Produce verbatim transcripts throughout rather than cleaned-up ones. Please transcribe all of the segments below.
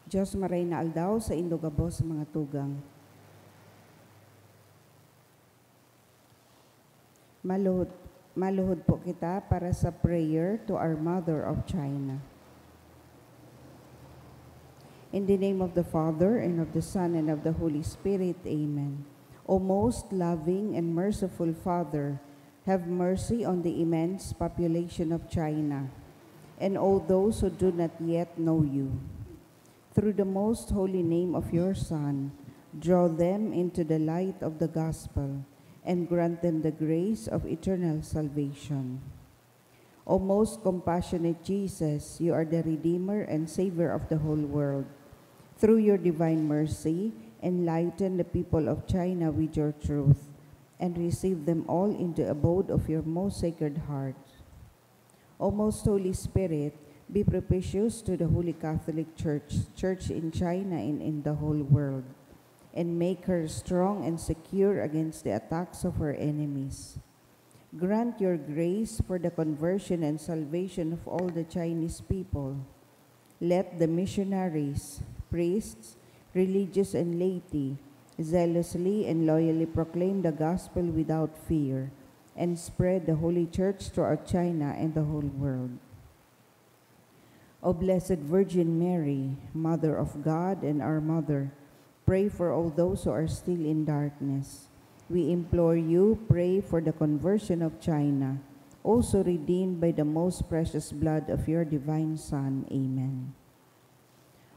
Diyos, maray na aldaw sa indo gabos mga tugang. Maluhod, maluhod po kita para sa prayer to our Mother of China. In the name of the Father, and of the Son, and of the Holy Spirit, Amen. O most loving and merciful Father, have mercy on the immense population of China, and all those who do not yet know you. Through the most holy name of your Son, draw them into the light of the gospel and grant them the grace of eternal salvation. O most compassionate Jesus, you are the Redeemer and Savior of the whole world. Through your divine mercy, enlighten the people of China with your truth and receive them all in the abode of your most sacred heart. O most Holy Spirit, be propitious to the Holy Catholic Church, Church in China and in the whole world, and make her strong and secure against the attacks of her enemies. Grant your grace for the conversion and salvation of all the Chinese people. Let the missionaries, priests, religious and laity, zealously and loyally proclaim the gospel without fear, and spread the Holy Church throughout China and the whole world. O Blessed Virgin Mary, Mother of God and our Mother, pray for all those who are still in darkness. We implore you, pray for the conversion of China, also redeemed by the most precious blood of your divine Son. Amen.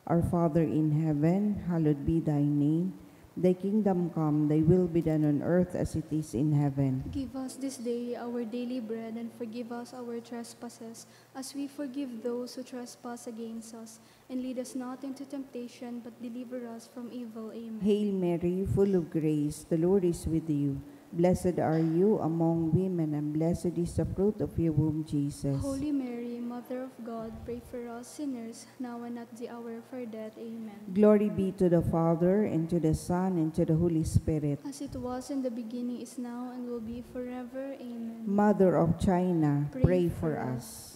Our Father in heaven, hallowed be thy name. Thy kingdom come, thy will be done on earth as it is in heaven. Give us this day our daily bread, and forgive us our trespasses, as we forgive those who trespass against us. And lead us not into temptation, but deliver us from evil. Amen. Hail Mary, full of grace, the Lord is with you. Blessed are you among women, and blessed is the fruit of your womb, Jesus. Holy Mary, Mother of God, pray for us sinners, now and at the hour of our death. Amen. Glory be to the Father, and to the Son, and to the Holy Spirit. As it was in the beginning, is now, and will be forever. Amen. Mother of China, pray for us.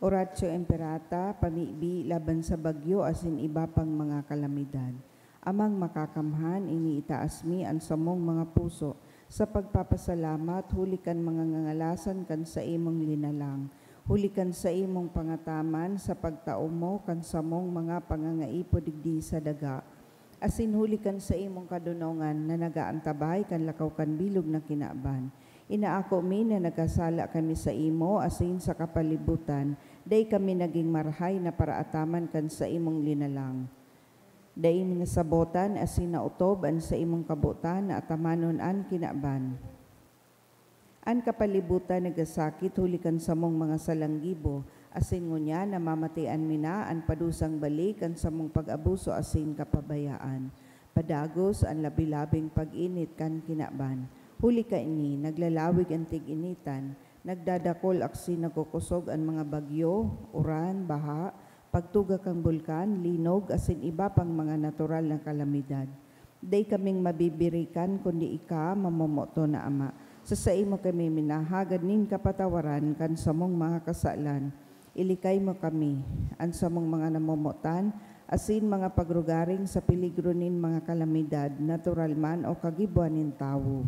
Oratio Imperata, pamibi laban sa bagyo asin iba pang mga kalamidad. Amang Makakamhan, iniitaas mi an samong mga puso sa pagpapasalamat huli kan mga ngangalasan kan saimong linalang, huli kan saimong pangataman sa pagtao mo kan samong mga pangangaipo digdi sa daga, asin huli kan saimong kadonongan na nag-aantabay kan lakaw kan bilog na kinaban. Inaako mi na nagkasala kami saimo asin sa kapalibutan, dai kami nagin marahay na paraataman kan saimong linalang. Dai mi nasabotan asin naotob an saimong kabotan na atamanon an kinaban. An kapalibutan nagasakit huli kan samong mga salanggibo, asin ngunyan namamatean mi na an padusang balik kan samong pag-abuso asin kapabayaan. Padagos an labi-labing pag-init kan kinaban. Huli kaini, naglalawig an tig-initan, nagdadakol asin nagkukosog an mga bagyo, uran, baha, pagtuga kan bulkan, linog, asin iba pang mga natural na kalamidad. Dai kaming mabibirikan kundi ika, mamomoton na Ama. Sa saimo kami minahagad nin kapatawaran kan samong mga kasalan. Ilikay mo kami, an samong mga namomotan, asin mga pagrugaring sa peligro nin mga kalamidad, natural man o kagiboan nin tawo.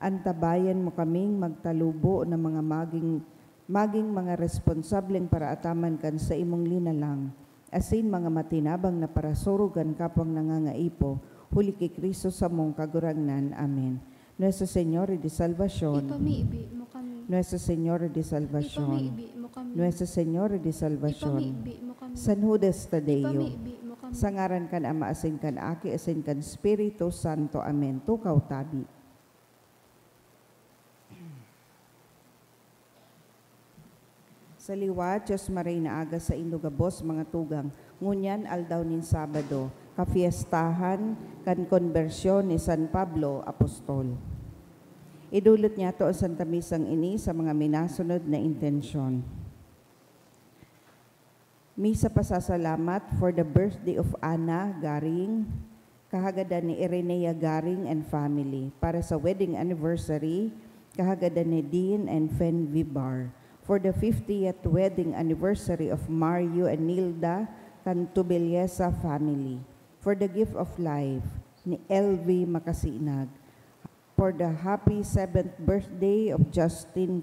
Antabayan mo kaming magtalubo na mga maging, maging mga responsableng paraataman kan saimong linalang, asin mga matinabang na parasurog kan kapwang nangangaipo, huli ki Cristo samong Kagurangnan. Amen. Nuestra Señora de Salvacion. Ipamibi mo kami. Nuestra Señora de Salvacion. Ipamibi mo kami. Nuestra Señora de Salvacion. Ipamibi mo kami. San Judas Tadeo. Ipamibi mo kami. Sa ngaran kan Ama, asin kan Aki, asin kan Espiritu Santo. Amen. Tukaw tabi. Sa liwat, Dios maray na aga saindo gabos, mga tugang. Ngunyan, aldaw nin Sabado, kafiestahan kan konbersyon ni San Pablo Apostol. Idulot niyato an Santa Misang ini sa mga minasunod na intensyon. Misa pasasalamat for the birthday of Anna Garing, kahagadan ni Irenea Garing and family, para sa wedding anniversary, kahagadan ni Dean and Fen Vibar, for the fiftieth wedding anniversary of Mario and Nilda Tantubelleza family. For the gift of life ni L V Makasinag. For the happy seventh birthday of Justin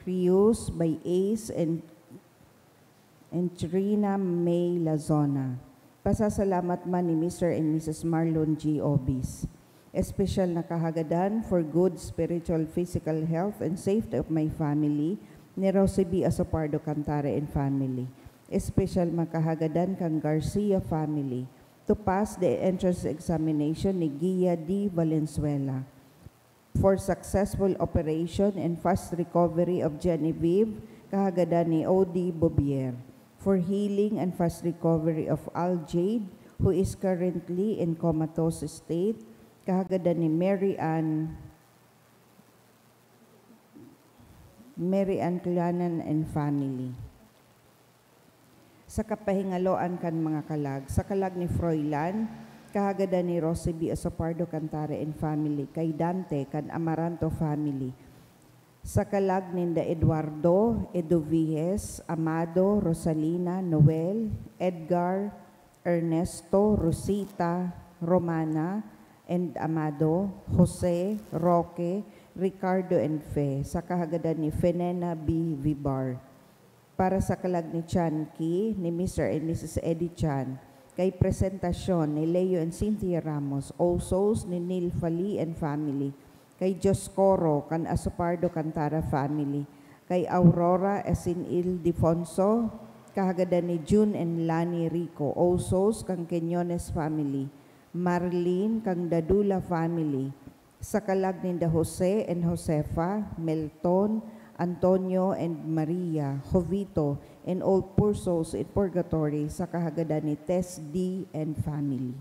Cruz by Ace and, and Trina May Lazona. Pasasalamat man ni Mister and Missus Marlon G. Obis. Espesyal na kahagadan for good spiritual, physical health and safety of my family, ni Rosie B. Asopardo Cantare and family. Espesyal na kahagadan kan Garcia family to pass the entrance examination ni Gia D. Valenzuela. For successful operation and fast recovery of Genevieve, kahagadan ni O D Bobier. For healing and fast recovery of Al Jade, who is currently in comatose state, kahagadan ni Mary Ann, Mary Ann Clanan and family. Sa kapahingaloan kan mga kalag, sa kalag ni Froilan, kahagadan ni Rosie B. Asopardo Cantare and family, kay Dante kan Amaranto family, sa kalag ninda Eduardo, Edoviges, Amado, Rosalina, Noel, Edgar, Ernesto, Rosita, Romana, and Amado, Jose, Roque, Ricardo, and Fe, sa kahagadan ni Fenena B. Vibar. Para sa kalag ni Chan Ki, ni Mister and Missus Eddie Chan, kay presentasyon ni Leo and Cynthia Ramos, Osos ni Neil Fali and family, kay Dioscoro kan Asopardo Cantara family, kay Aurora Esin Ildefonso, kahagadan ni June and Lani Rico, Osos kan Quiñones family, Marlene kan Dadula family, sa kalag ninda Jose and Josefa, Melton, Antonio and Maria, Jovito, and all poor souls in purgatory, sa kahagadan ni Tess D and family.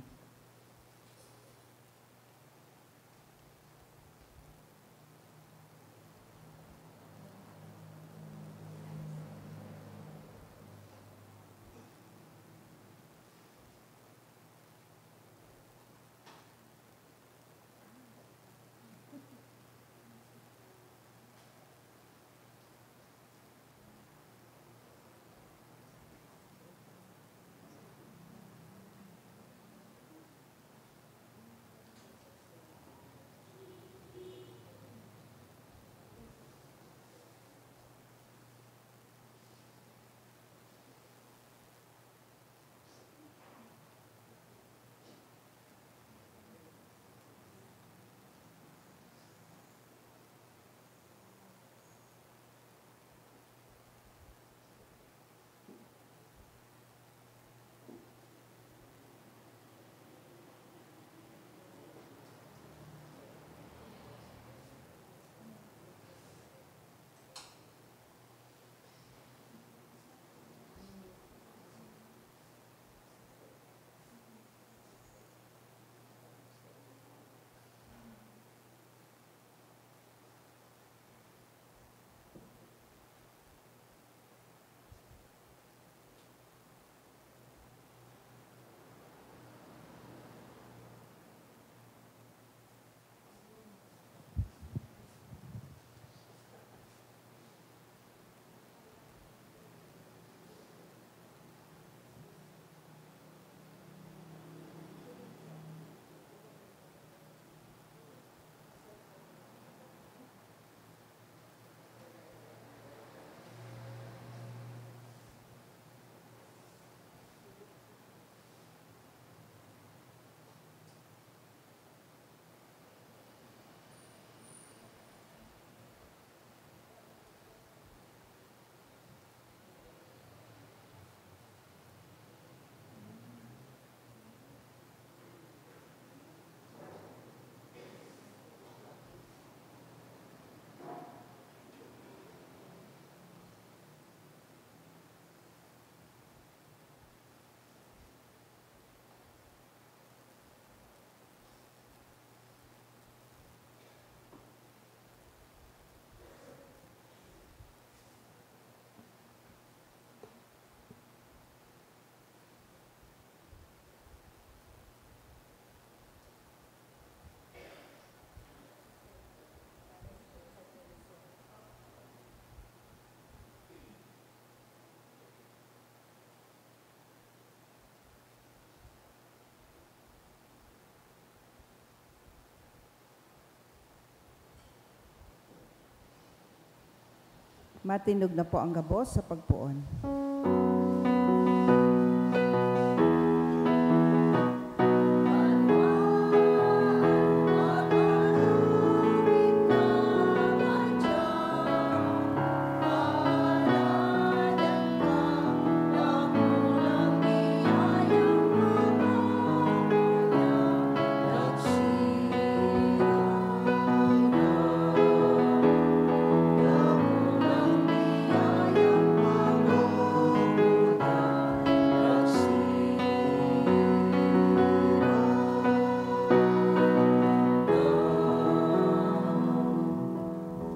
Matindog na po ang gabos sa pagpoon.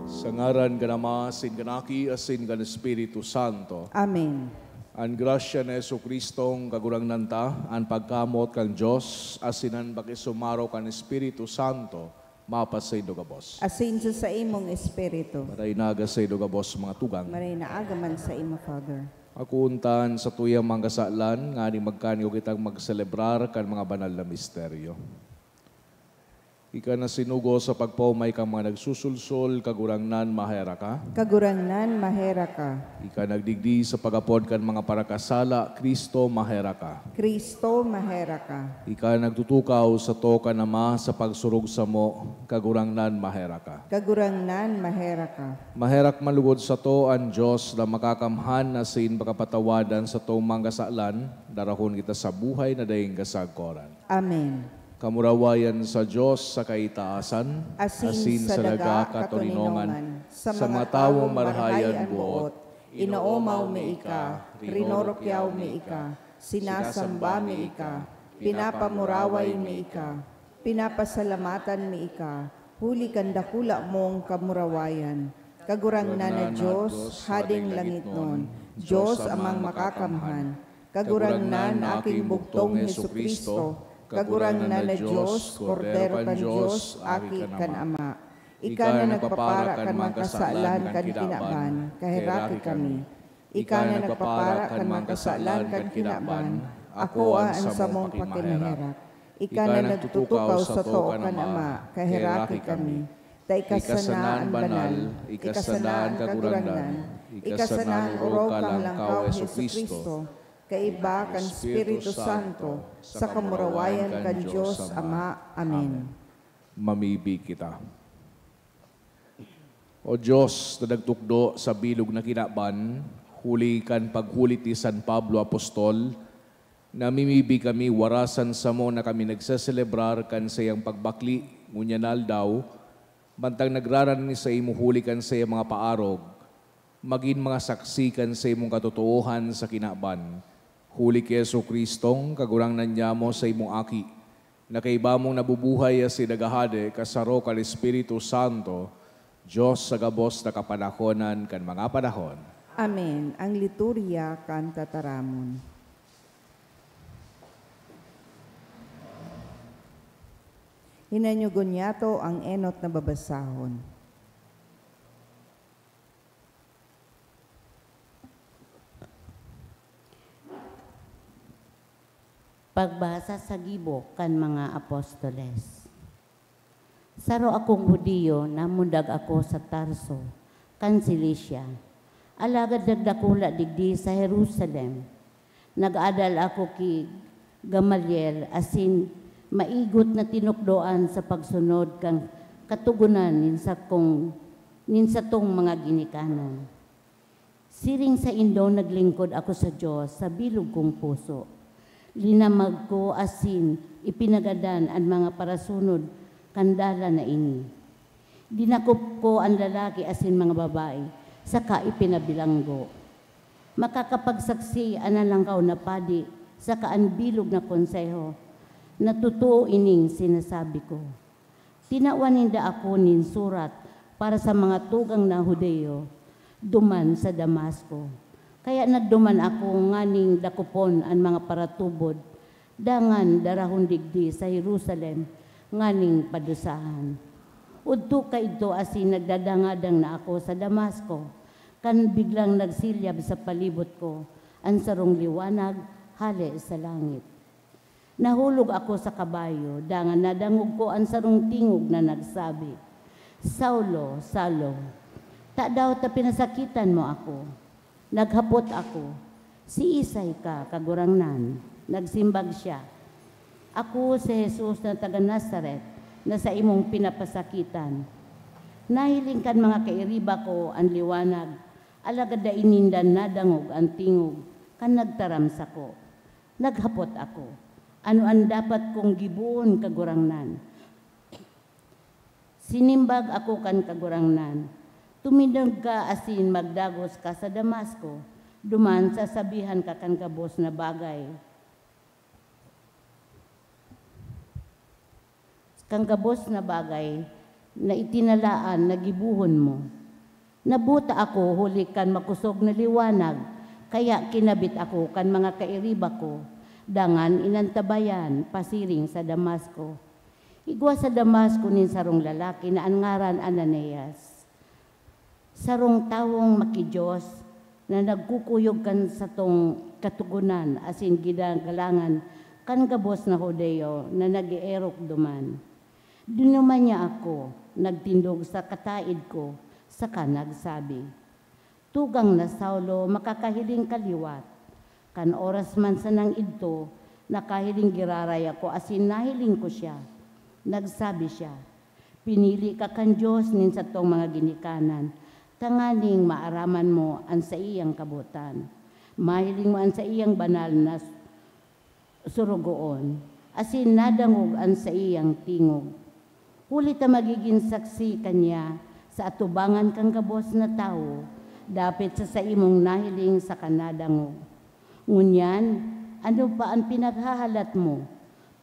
Sa ngaran kan Ama, asin kan Aki, asin kan Espiritu Santo. Amen. An grasya ni Jesu-Cristong Kagurangnan ta, an pagkamoot kan Dios, asin an pakisumaro kan Espiritu Santo, mapasaindo gabos. Asin sa saimong espiritu. Maray na aga saindo gabos, mga tugang. Maray na aga man sa imo, Father. Akoon ta an satuyang mga kasalan, nganing magkanigo kitang magselebrar kan mga banal na misteryo. Ika na sinugo sa pagpaomay kan mga nagsusulsol, Kagurangnan, maherak ka. Kagurangnan, maherak ka. Ika nagdigdi sa pag-apod kan mga parakasala, Cristo, maherak ka. Cristo, maherak ka. Ika nagtutukaw sato kan Ama sa pagsurog samo, Kagurangnan, maherak ka. Kagurangnan, maherak ka. Maherak man logod sato an Dios na makakamhan asin pakapatawadan satong mga kasalan, darahon kita sa buhay na daing kasagkoran. Amen. Kamurawayan sa Dios sa kaitaasan, Asin asin sa sa daga daga katoninongan, katoninongan, sa sa mga mga tawong tawong marahay an marahay an boot, boot, inoomaw mi ika, rinorokyaw mi ika, sinasamba mi ika, pinapamuraway mi ika, pinapasalamatan mi ika, huli kan dakula mong kamurawayan. Kagurangnan na Dios, Hading langitnon, Dios Amang Makakamhan, Kagurangnan na aking bugtong Jesu-Cristo, Kagurangnan na Dios, Kordero kan Dios, Aki kan Ama. Ika na nagpapara kan mga kasalan kan kinaban, kaheraki kami. Ika na nagpapara kan mga kasalan kan kinaban, akoa an samong pakimaherak. Ika na nagtutukaw sato kan Ama, kaheraki kami. Ta ika sana an banal, ika sana an Kagurangnan, ika sana an orog kan Halangkaw Jesu-Cristo, kaiba kan Espiritu Santo, sa kamurawayan kan Dios Ama. Amen. Mamibi kita. O Dios na nagtukdo sa bilog na kinaban, huli kan paghulit ni San Pablo Apostol, namimibi kami warasan samo na kami nagseselebrar kan saiyang pagbakle ngunyan na aldaw, mantang nagraran mi saimo huli kan saiyang mga paarog, magin mga saksi kan saimong katotoohan sa kinaban, huli ki Jesu-Cristong Kagurangnan nyamo, saimong Aki, na kaiba mong nabubuhay asin naghahade kasaro kan Espiritu Santo, Dios sa gabos na kapanahonan kan mga panahon. Amen. Ang liturhiya kan tataramon. Hinanyugon niyato ang enot na babasahon. Pagbasa sa Gibo kan mga Apostoles. Saro akong Judio, namundag ako sa Tarso, kan Cilicia. Alagad nagdakula digdi sa Jerusalem. Nag-adal ako ki Gamaliel, asin maigot na tinukdoan sa pagsunod kan Katogonan nin sakong, nin satong mga ginikanan. Siring saindo, naglingkod ako sa Dios sa bilog kong puso. Linamag ko asin ipinagadan an mga parasunod kan dalan na ini. Dinakop ko an lalaki asin mga babayi, saka ipinabilanggo. Makakapagsaksi an Halangkaw na Padi saka an bilog na konseho na totoo ining sinasabi ko. Tinawan ninda ako nin surat para sa mga tugang na Judio duman sa Damasco. Kaya nagduman ako nganing dakopon an mga paratubod, dangan darahon digdi sa Jerusalem nganing padusahan. Udto kaidto asin nagdadangadang na ako sa Damasco, kan biglang nagsilyab sa palibot ko an sarong liwanag hale sa langit. Nahulog ako sa kabayo, dangan nadangog ko an sarong tingog na nagsabi, "Saulo, Saulo, "Tadaw ta pinasakitan mo ako?" Naghapot ako, "Siisay ka, Kagurangnan?" Nagsimbag siya, "Ako si Jesus na taga Nazaret, na saimong pinapasakitan. Nahiling kan mga kairiba ko an liwanag, alagad dai ninda nadangog an tingog kan nagtaram sako." Naghapot ako, "Ano an dapat kong gibohon, Kagurangnan?" Sinimbag ako kan Kagurangnan, "Tumindog ka asin magdagos ka sa Damasco, duman sasabihan ka kan gabos na bagay, kan gabos na bagay na itinalaan na gibohon mo." Nabuta ako huli kan makosog na liwanag, kaya kinabit ako kan mga kairiba ko, dangan inantabayan pasiring sa Damasco. Igwa sa Damasco nin sarong lalaki na an ngaran Ananias, sarong tawong maki-Dios na nagkukuyog kan satong Katogonan asin ginagalangan kan gabos na Judio na nag-eerok duman. Dinuman niya ako, nagtindog sa kataed ko, saka nagsabi, "Tugang na Saulo, makakahiling ka liwat." Kan oras man sanang idto, nakahiling giraray ako asin nahiling ko siya. Nagsabi siya, "Pinili ka kan Dios nin satong mga ginikanan, tanganing maaraman mo an saiyang kabotan. Mahiling mo an saiyang banal na sorogoon, asin nadangog an saiyang tingog. Huli ta magigin saksi ka niya sa atubangan kan gabos na tawo, dapit sa saimong nahiling saka nadangog. Ngunyan, ano pa an pinaghahalat mo?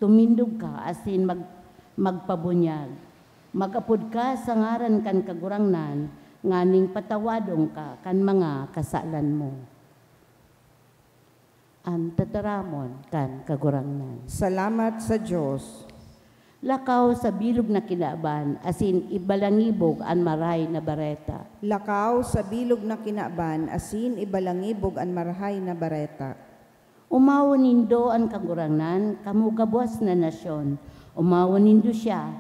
Tumindog ka asin mag-, magpabunyag. Mag-apod ka sa ngaran kan Kagurangnan nganing patawadon ka kan mga kasalan mo." An tataramon kan Kagurangnan. Salamat sa Dios. Lakaw sa bilog na kinaban asin ibalangibog an Marahay na Bareta. Lakaw sa bilog na kinaban asin ibalangibog an Marahay na Bareta. Omawon nindo an Kagurangnan, kamo gabos na nasyon. Omawon nindo siya,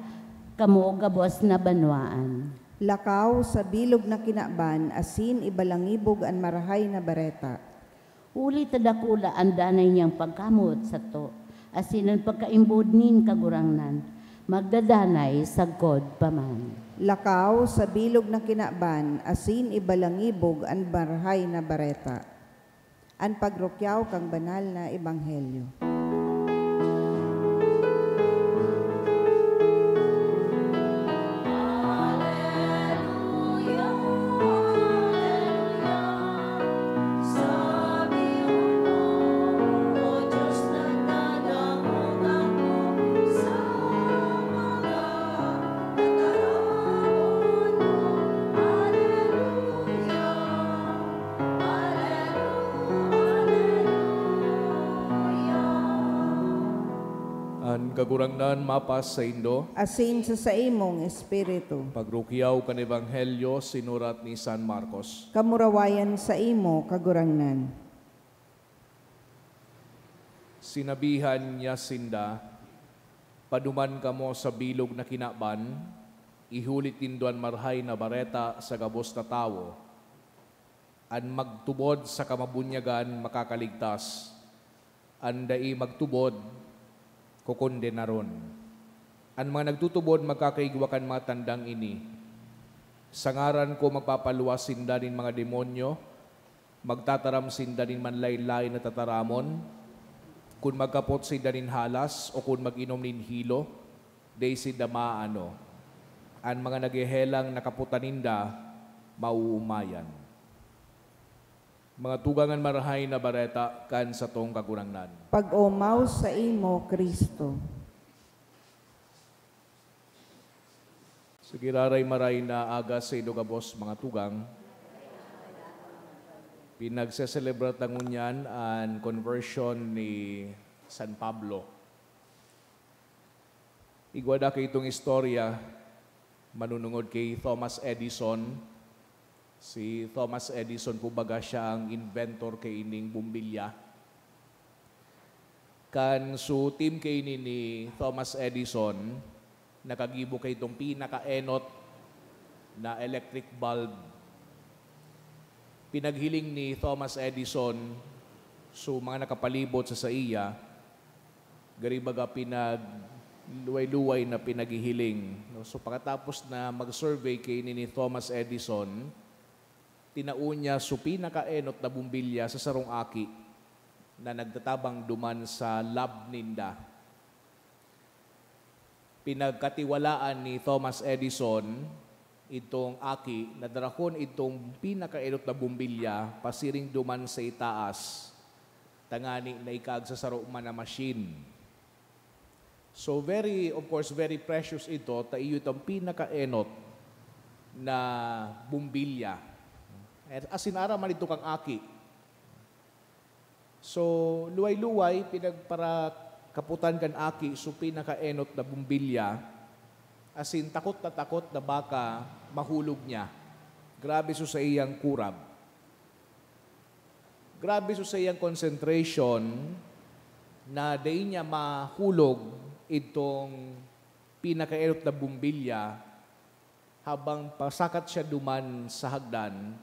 kamo gabos na banwaan. Lakaw sa bilog na kinaban asin ibalangibog an Marahay na Bareta. Huli ta dakula an danay niyang pagkamoot sato, asin an pagkaimbod nin Kagurangnan magdadanay sagkod pa man. Lakaw sa bilog na kinaban asin ibalangibog an Marahay na Bareta. An pagrukyaw kan banal na ebanghelyo. An Kagurangnan mapas saindo. Asin sa saimong espiritu. Pagrukyaw kan Ebanghelyo sinurat ni San Marcos. Kamurawayan saimo, Kagurangnan. Sinabihan niya sinda, "Paduman kamo sa bilog na kinaban, ihulit nindo an Marahay na Bareta sa gabos na tawo. An magtubod saka mabunyagan makakaligtas, an dai magtubod, kokondenaron. An mga nagtutubod magkakaigwa kan mga tandang ini: sa ngaran ko magpapaluwas sinda nin mga demonyo, magtataram sinda nin manlaen-laen na tataramon, kun magkapot sinda nin halas o kun mag-inom nin hilo, dai sinda maaano. An mga naghehelang na kapotan ninda, maoomayan." Mga tugang, an Marahay na Bareta kan satong Kagurangnan. Pag-omaw saimo, Cristo. Sa giraray maray na aga saindo gabos, mga tugang. Pinagseselebra ta ngunyan an conversion ni San Pablo. Igwa daa kaitong istorya manunungod ki Thomas Edison. Si Thomas Edison po baga siya ang inventor kaining bombilya. Kan su-team kaini ni Thomas Edison, nakagibo kaitong pinakaenot na electric bulb Pinaghiling ni Thomas Edison so mga nakapalibot sa saiya, gari baga pinagluway-luway na pinaghihiling, no? So, pakatapos na mag-survey kaini ni Thomas Edison, tinao niya so pinakaenot na bombilya sa sarong aki na nagtatabang duman sa lab ninda. Pinagkatiwalaan ni Thomas Edison itong aki na darahon itong pinakaenot na bombilya pasiring duman sa itaas, tangani na ikaag sa saro man na machine. So very, of course, very precious ito, ta iyo itong pinakaenot na bombilya. As in, aram man ito kang aki. So, luway-luway, pinagparakapotan kan aki so pinakaenot na bombilya, asin takot na takot na baka mahulog niya. Grabe so saiyang kurab. Grabe so saiyang concentration na dai niya mahulog itong pinakaenot na bombilya habang pasakat siya duman sa hagdan,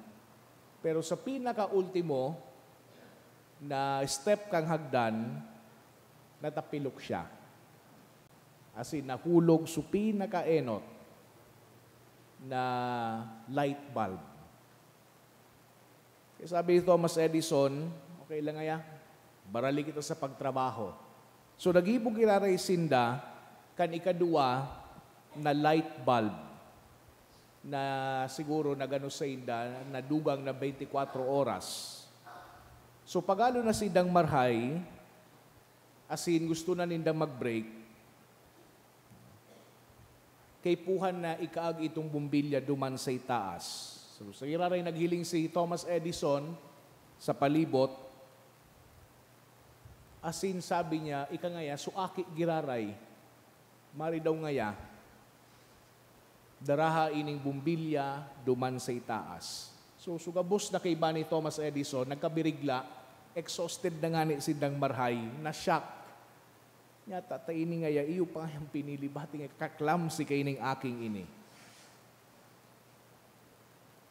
pero sa pinakaultimo na step kan hagdan, natapilok siya. As in, nahulog so pinakaenot na light bulb. Kaya sabi ni Thomas Edison, "Okay lang ngaya, barali kita sa pagtrabaho." So, naggibo giraray sinda kan ikaduwa na light bulb na siguro nag-ano sainda, nadugang na twenty-four oras. So, pag-alo na sindang marhay, asin gusto na nindang mag-break, kaipuhan na ikaag itong bombilya duman sa itaas. So, sa giraray naghiling si Thomas Edison sa palibot, asin sabi niya, "Ika ngaya, so aki giraray, mari daw ngaya, daraha ining bombilya duman sa itaas." So, so gabos na kaiba ni Thomas Edison, nagkabirigla, exhausted na ngani sindang marhay, na-shock. Nyata ta ini ngaya, iyo pa ngayang pinili, bati nga kaklamsi kaining aking ini.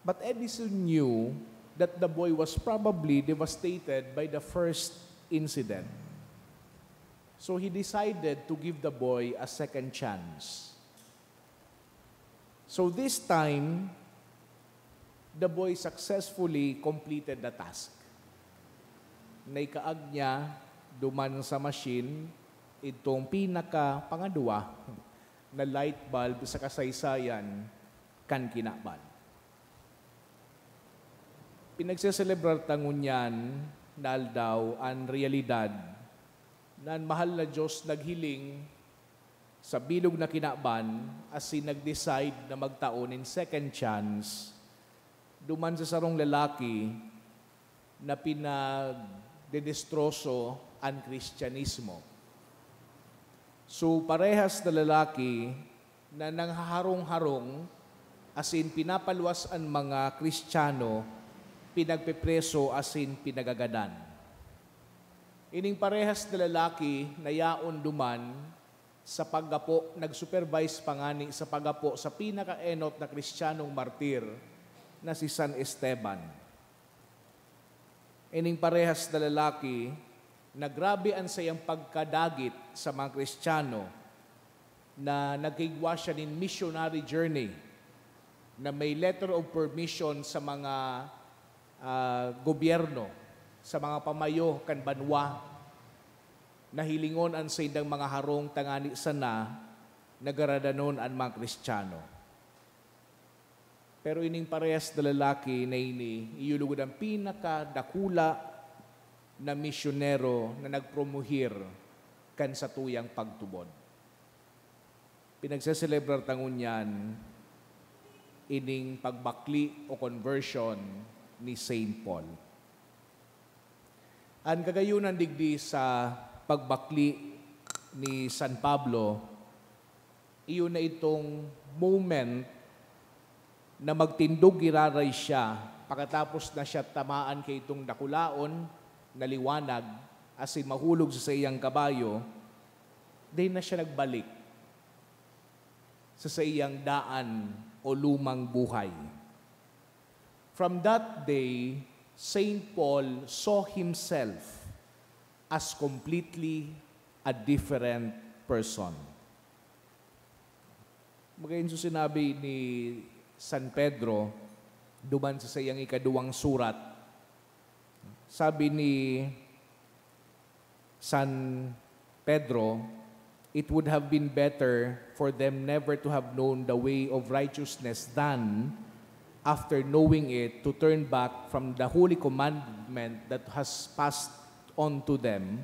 But Edison knew that the boy was probably devastated by the first incident. So he decided to give the boy a second chance. So this time, the boy successfully completed the task. Naikaag niya duman sa machine itong pinakapangadwa na light bulb sa kasaysayan kan kinaban. Pinagseselebrar ta ngunyan na aldaw an realidad na an mahal na Dios naghiling sa bilog na kinaban asin nag-decide na magtao nin second chance duman sa sarong lalaki na pinagdedestroso an Kristiyanismo. So, parehas na lalaki na nanghaharong-harong asin pinapaluwas an mga Kristiyano, pinagpepreso asin pinagagadan. Ining parehas na lalaki na yaon duman sa paggapo, nag-supervise pa ngani sa paggapo sa pinakaenot na Kristiyanong martir na si San Esteban. Ining parehas na lalaki na grabe an saiyang pagkadagit sa mga Kristiyano, na nagkaigwa siya nin missionary journey, na may letter of permission sa mga, ah, gobyerno, sa mga pamayo kan banwa, na hilingon an saindang mga harong tangani sana na garadanon an mga Kristiyano. Pero ining parehas na lalaki na ini, iyo lugod an pinakadakula na misyonero na nagpromohir kan satuyang pagtubod. Pinagseselebrar ta ngunyan ining pagbakli o conversion ni Saint Paul. An kagayonan digdi sa pagbakli ni San Pablo, iyo na itong moment na magtindog giraray siya pakatapos na siya tamaan kaitong dakulaon na liwanag asin mahulog sa saiyang kabayo, dai na siya nagbalik sa saiyang daan o lumang buhay. From that day, Saint Paul saw himself as completely a different person. Magayon sa sinabi ni San Pedro, duman sa saiyang ikaduwang surat, sabi ni San Pedro, "It would have been better for them never to have known the way of righteousness than, after knowing it, to turn back from the holy commandment that has passed on to them.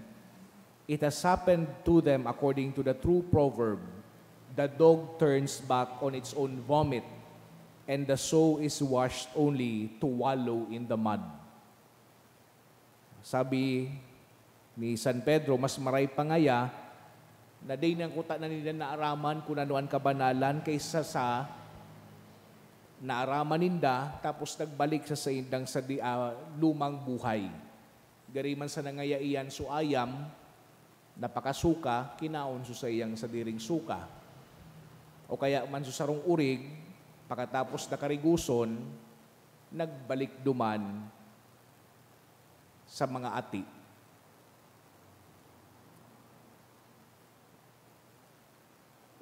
It has happened to them according to the true proverb, 'The dog turns back on its own vomit, and the sow is washed only to wallow in the mud.'" Sabi ni San Pedro, "Mas maray pa ngaya na dai na kutana ninda naaraman kun ano an kabanalan kaysa sa naaraman ninda, tapos nagbalik sa saindang sa di-, ah, lumang buhay. Gari man sana ngaya iyan so ayam, napakasuka, kinaon so saiyang sadiring suka. O kaya man so sarong urig, pakatapos na karigoson, nagbalik duman sa mga ati."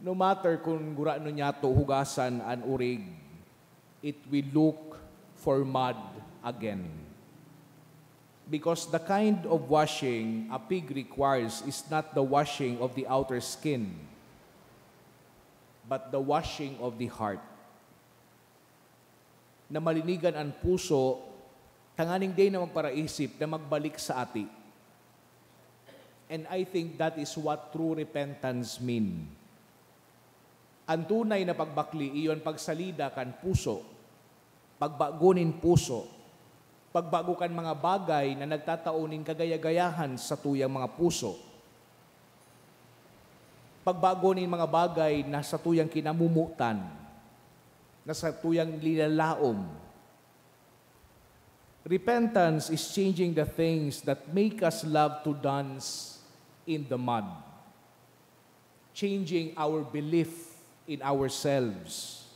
No matter kun gurano niyato hugasan an urig, it will look for mud again. Because the kind of washing a pig requires is not the washing of the outer skin, but the washing of the heart. Na malinigan an puso, tanganing dai na magparaisip na magbalik sa ati. And I think that is what true repentance mean. An tunay na pagbakli iyo an pagsalida kan puso, pagbago nin puso, pagbago kan mga bagay na nagtatao nin kagaya-gayahan sa tuyang mga puso, pagbago nin mga bagay na sa tuyang kinamomotan, na sa tuyang linalaom. Repentance is changing the things that make us love to dance in the mud. Changing our belief in ourselves.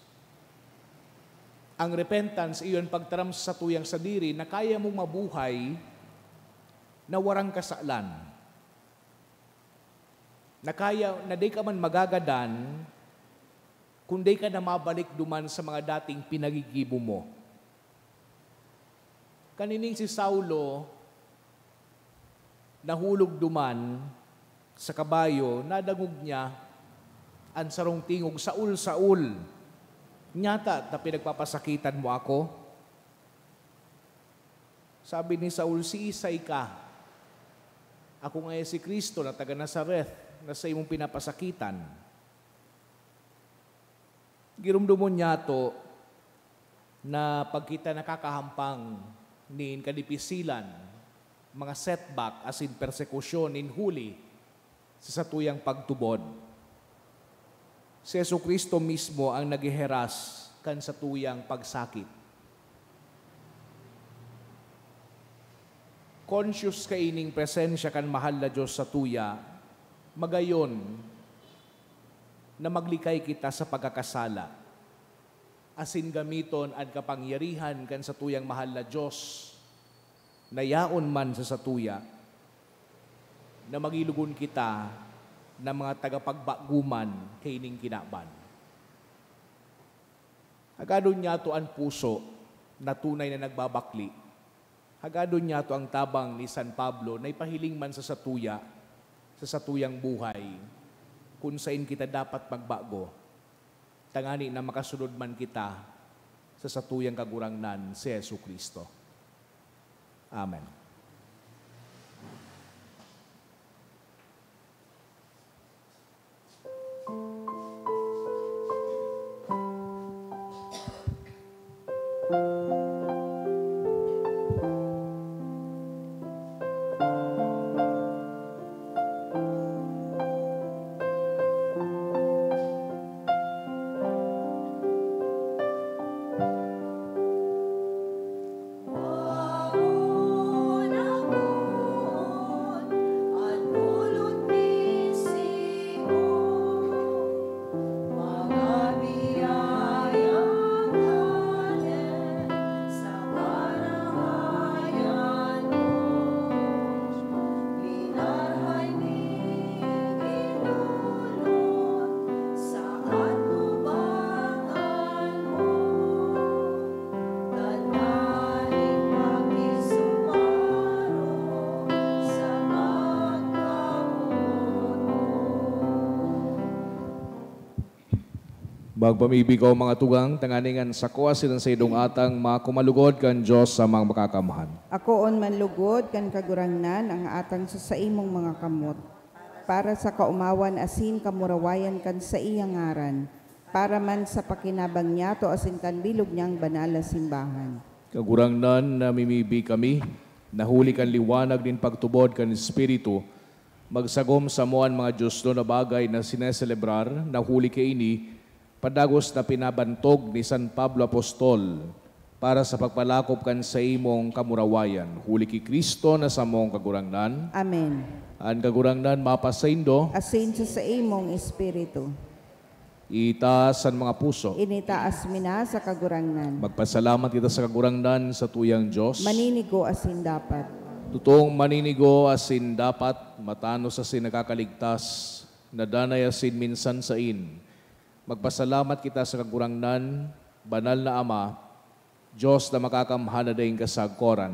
Ang repentance, iyon pagtaram sa tuyang sadiri na kaya mong mabuhay na warang kasalan. Na kaya, na di ka man magagadan kung di ka na mabalik duman sa mga dating pinagigibo mo. Kanining si Saulo, nahulog duman sa kabayo, nadangog niya an sarong tingog, "Saul, Saul, nyata ta pinagpapasakitan mo ako?" Sabi ni Saul, "Siisay ka?" "Ako ngaya si Cristo na taga Nazaret na saimong pinapasakitan." Giromdomon niyato na pag kita nakakahampang nin kadipisilan, mga setback asin persekusyon nin huli sa satuyang pagtubod, si Jesu-Cristo mismo ang nagheheras kan satuyang pagsakit. Conscious kaining presensya kan mahal na Dios satuya, magayon na maglikay kita sa pagkakasala, asin gamiton an kapangyarihan kan satuyang mahal na Dios na yaon man sa satuya, na magilogon kita na mga tagapagbago man kaining kinaban. Hagadon niyato an puso na tunay na nagbabakli. Hagadon niyato an tabang ni San Pablo na ipahiling man sa satuya, sa satuyang buhay, kun saen kita dapat magbago, tangani na makasunod man kita sa satuyang Kagurangnan, si Jesu-Cristo. Amen. Magpamibi ko, mga tugang, tanganing an sako asin an saindong atang makumalugod kan Dios sa mga makakamhan. Akoon man lugod kan Kagurangnan ang atang sa saimong mga kamot, para sa kaomawan asin kamurawayan kan saiyang ngaran, para man sa pakinabang niyato asin kan bilog niyang banal na simbahan. Kagurangnan, namimibi kami, na huli kan liwanag nin pagtubod kan Espiritu, magsagom samo an mga diosnon na bagay na sineselebrar, na huli kaini, padagos na pinabantog ni San Pablo Apostol, para sa pagpalakop kan saimong kamurawayan, huli ki Cristo na samong Kagurangnan. Amen. An Kagurangnan mapasaindo. Asin sa saimong espiritu. Itaas an mga puso. Initaas mi na sa Kagurangnan. Magpasalamat kita sa Kagurangnan, satuyang Dios. Maninigo asin dapat. Totoong maninigo asin dapat, matanos asin nakakaligtas, na danay asin minsan sain. Magpasalamat kita sa Kagurangnan, Banal na Ama, Dios na makakamhan na daing kasagkoran.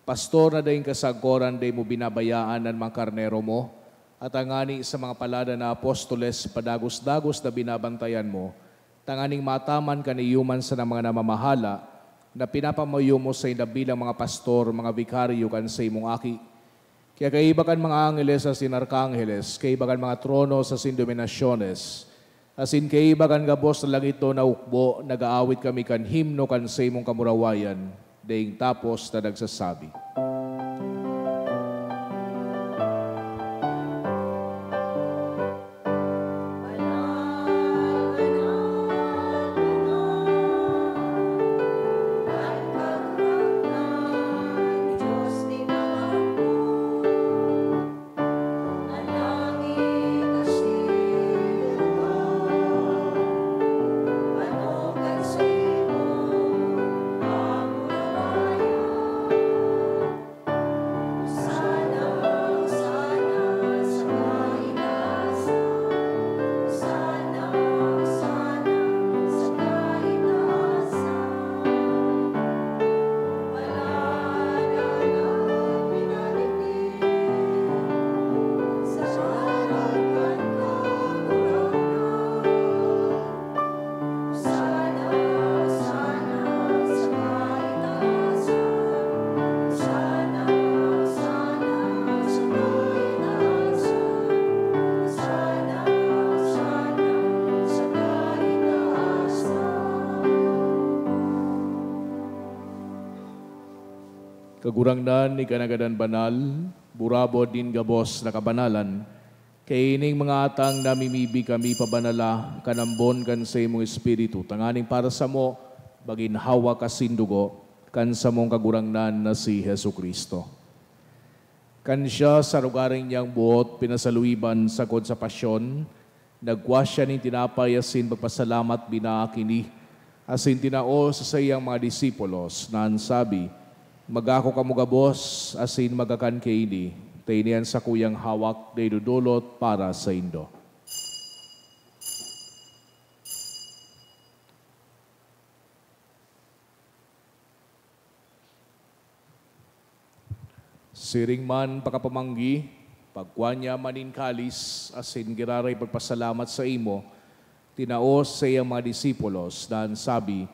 Pastor na daing kasagkoran, dai mo binabayaan an mga karnero mo, at tangani sa mga palada na apostoles padagos-dagos na binabantayan mo, tanganing mataman kan iyo man sana mga namamahala na pinapamayo mo sainda bilang mga pastor, mga bikaryo kan saimong Aki. Kaya kaiba kan mga angheles asin arkangheles, kaiba kan mga trono asin dominasyones, asin kaiba kan gabos na langitnon na hukbo, nag-aawit kami kan himno kan saimong kamurawayan, daing tapos na nagsasabi. Kagurangnan, ika na gadan banal, burabod nin gabos na kabanalan. Kaining mga atang namimibi kami pabanala kan ambon kan saimong Espiritu, tanganing para samo magin hawak asin dugo kan samong Kagurangnan na si Jesu-Cristo. Kan siya, sa lugaring niyang boot pinasaluiban sagkod sa pasyon, nagkua siya nin tinapay asin pagpasalamat, binaak ini, asin tinao sa saiyang mga disipulos, na an sabi, "Magako kamo gabos asin magakan kaini, ta ini an sakuyang hawak na idodolot para saindo." Siring man pakapamanggi, pagkua niya man nin kalis asin giraray pagpasalamat saimo, tinao sa saiyang mga disipulos, dangan sabi,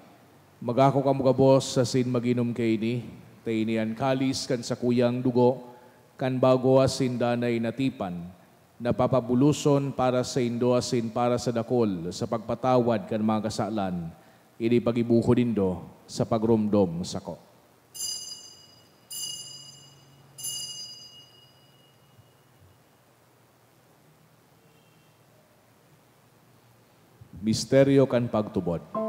"Magako kamo gabos asin mag-inom kaini, ta ini an kalis kan sakuyang dugo kan bago asin danay na tipan, na papabuloson para saindo asin para sa dakul sa pagpatawad kan mga kasalan. Ini paggibohon nindo sa pagromdom sako." Misteryo kan pagtubod.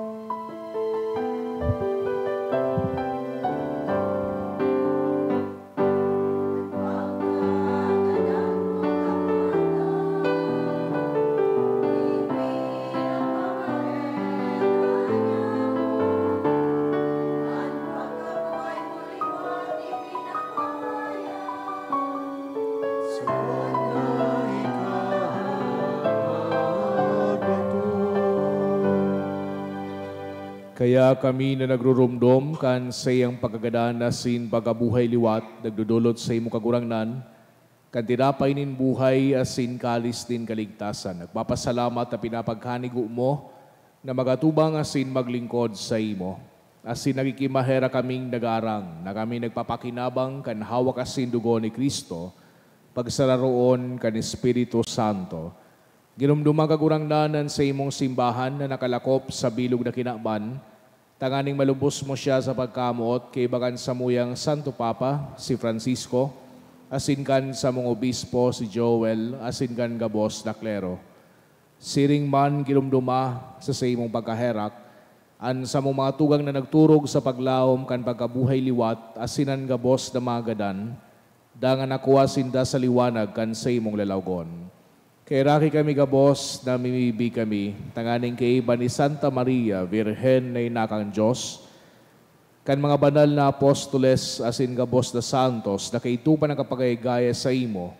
Kaya kami na nagruromdom kan saiyang pagkagadan asin pagkabuhay liwat, nagdodolot saimo, Kagurangnan, kan tinapay nin buhay asin kalis nin kaligtasan. Nagpapasalamat na pinapagkanigo mo na magatubang asin maglingkod saimo, asin nagkikimaherak kaming nagaarang na kami nagpapakinabang kan hawak asin dugo ni Cristo, pagsararoon kan Espiritu Santo. Ginomdoma, Kagurangnan, an saimong simbahan na nakalakop sa bilog na kinaban, tanganing malubos mo siya sa pagkamoot kaiba kan samuyang Santo Papa, si Francisco, asin kan samong obispo, si Joel, asin kan gabos na klero. Siring man ginomdoma sa saimong pagkaherak an samong mga tugang na nagturog sa paglaom kan pagkabuhay liwat asin an gabos na mga gadan, dangan nakua sinda sa liwanag kan saimong lalawgon. Kaheraki kami gabos, namimibi kami, tanganing kaiba ni Santa Maria, Birhen na ina kan Dios, kan mga banal na apostoles asin gabos na santos na kaidto pa nakapagayagaya saimo,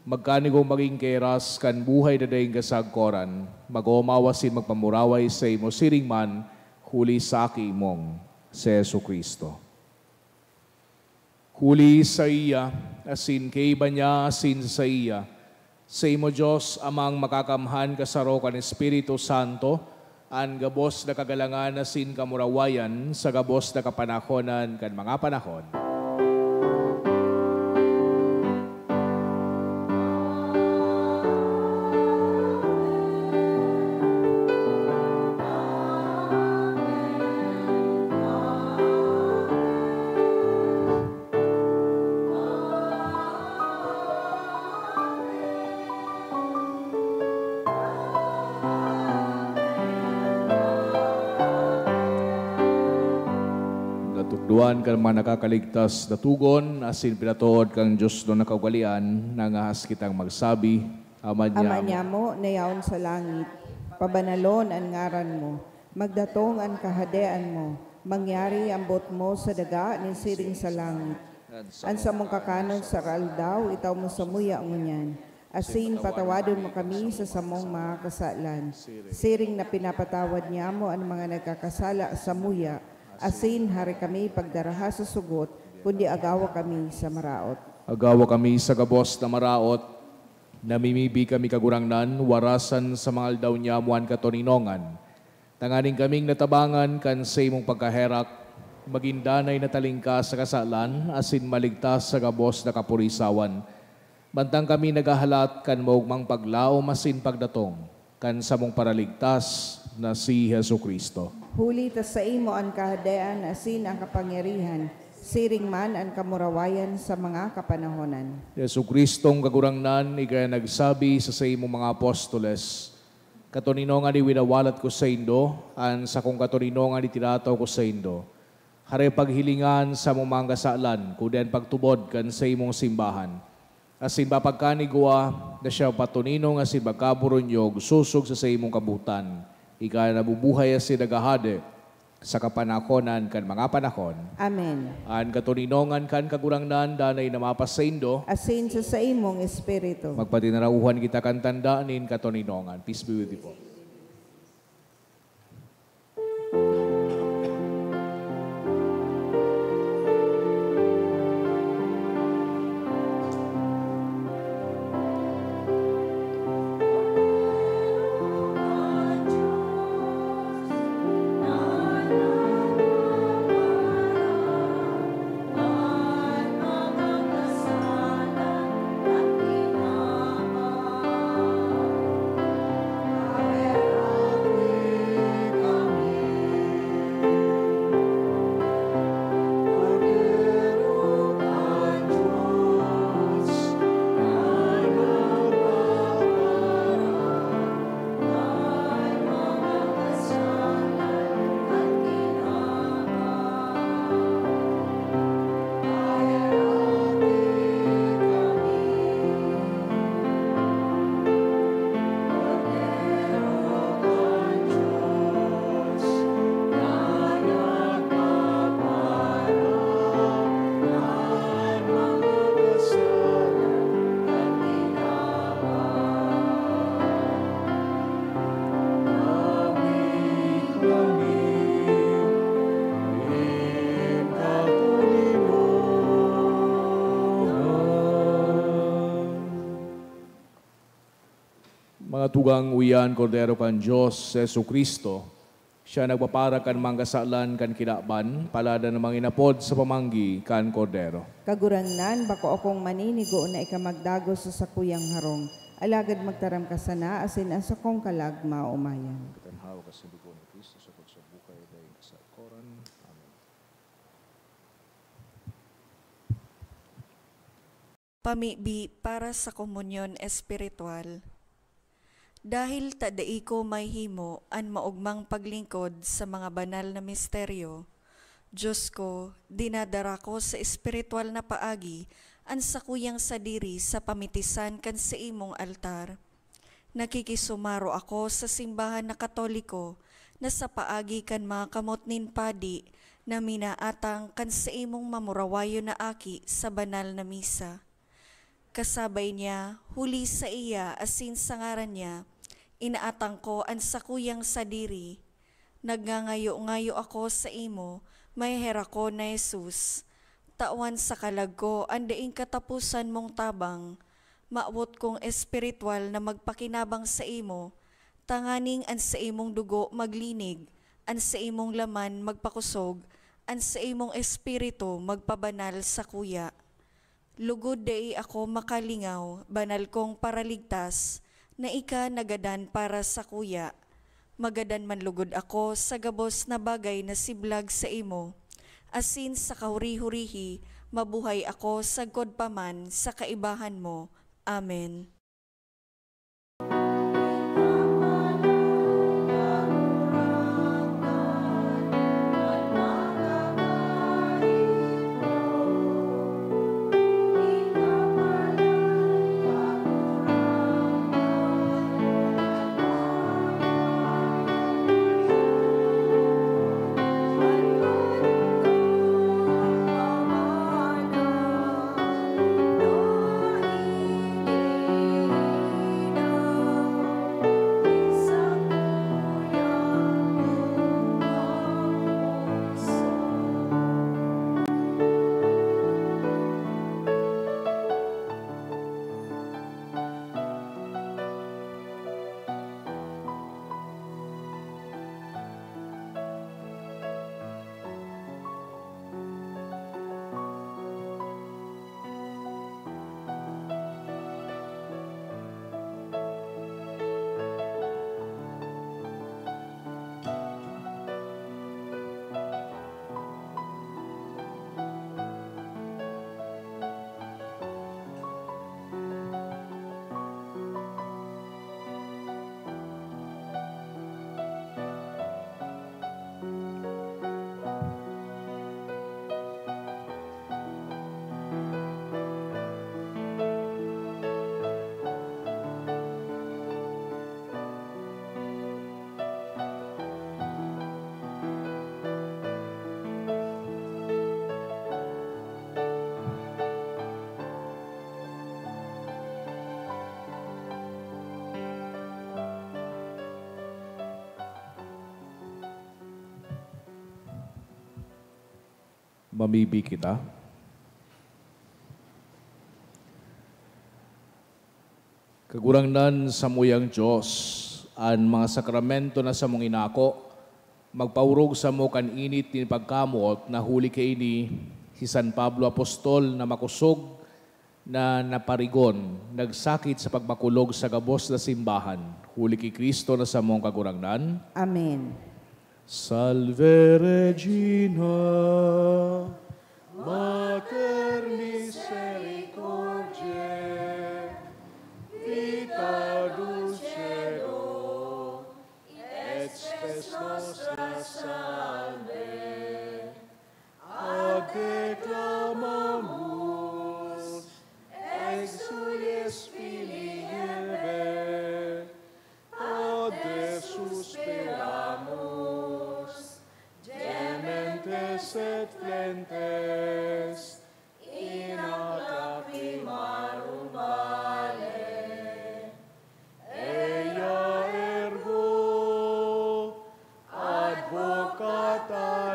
magkanigong magin kahiras kan buhay na daing kasagkoran, mag-omaw asin magpamuraway saimo siring man huli sa Aki mong si Jesu-Cristo. Huli saiya, asin kaiba niya, asin saiya, saimo, Dios Amang makakamhan, kasaro kan Espiritu Santo, an gabos na kagalangan asin kamurawayan sa gabos na kapanahonan kan mga panahon. Natukdoan kan mga nakakaligtas na tugon, asin pinatood kan Dios na kaugalean, nangahas kitang magsabi, Ama Ama niamo, niamo na yaon sa langit, pabanalon an ngaran mo. Magdatong an kahadean mo. Mangyari an boot mo sa daga nin siring sa langit. An samong kakanon sa aldaw, itao mo samuya ngunyan. Asin patawadon mo kami sa samong mga kasalan, siring na pinapatawad niamo an mga nagkakasala samuya. Asin hari kami pagdaraha sa sugot, kundi agawa kami sa maraot. Agawa kami sa gabos na maraot. Namimibi kami, Kagurangnan, warasan sa mga aldaw niamo an katoninongan, tanganing kaming natabangan kan saimong pagkaherak, magin danay na talingkas sa kasalan asin maligtas sa gabos na kapurisawan, mantang kami naghahalat kan maogmang paglaom asin pagdatong kan samong Paraligtas na si Jesu-Cristo. Huli ta saimo an kahadean asin an kapangyarihan, siring man an kamurawayan sa mga kapanahonan. Jesu-Cristong Kagurangnan, ika an nagsabi sa saimong mga apostoles, "Katoninongan iwinawalat ko saindo, an sakong katoninongan itinataw ko saindo. Hare paghilinga an samong mga kasalan, kundi an pagtubod kan saimong simbahan. Asin papagkanigwa na siya patoninong asin magkaburunyog sosog sa saimong kabotan. Ika an nabubuhay asin naghahade sa kapanahonan kan mga panahon." Amen. An katoninongan kan Kagurangnan danay na mapasaindo. Asin sa saimong espiritu. Magpatinarauhan kita kan tanda nin katoninongan. Peace be with you po. Mga tugang, uya an Kordero kan Dios, si Jesu-Cristo, Siya nagpapara kan mga kasalan kan kinaban, palad na mga inapod sa pamanggi kan Kordero. Kagurangnan, bako akong maninigo na ika magdagos sa sakuyang harong, alagad magtaram ka sana asin an sakong kalag maomayan. Katanhawa ka sa dugo ni Cristo sa pagsabukay dahil kasakoran. Amen. Pamibi para sa komunyon espiritual. Dahil ta dai ko mahimo an maogmang paglingkod sa mga banal na misteryo, Diyos ko, dinadara ko sa espiritual na paagi an sakuyang sadiri sa pamitisan kan saimong altar. Nakikisumaro ako sa simbahan na Katoliko na sa paagi kan mga kamot nin padi na minaatang kan saimong mamurawayon na aki sa banal na misa. Kasabay niya, huli sa iya asin sa ngaran niya, inaatang ko an sakuyang sadiri. Nagngangayo-ngayo ako saimo, maheherak ko na Jesus. Tawan sa kalag ko an daing kataposan mong tabang. Mawot kong espiritual na magpakinabang saimo, tanganing an saimong dugo maglinig, an saimong laman magpakosog, an saimong espiritu magpabanal sakuya. Lugod dai ako makalingaw, banal kong Paraligtas, na ika nagadan para sakuya. Magadan man lugod ako sa gabos na bagay na siblag saimo, asin sa kahuri-hurihi mabuhay ako sagkod pa man sa kaibahan mo. Amen. Mamibi kita. Kagurangnan, samuyang Dios, an mga sakramento na samong inako, magpaorog samo kan init nin pagkamot na huli kaini si San Pablo Apostol na makosog na naparigon, nagsakit sa pagmakulog sa gabos na simbahan, huli ki Cristo na samong Kagurangnan. Amen. Salve Regina, Mater Misericordiae, Vita Dulcedo, et Spes Nostra Salve. Ad te clamamus, exules filii Hevae, ad te suspiramus, gementes et flentes in lacrimarum vale. Ea ergo advocata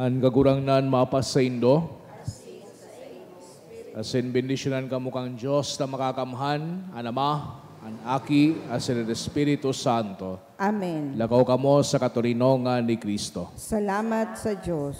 An Kagurangnan mapasaindo. Asin bendisyonan kamo kan Dios na Makakamhan, an Ama, an Aki, asin an Espiritu Santo. Amen. Lakaw kamo sa katoninongan ni Cristo. Salamat sa Dios.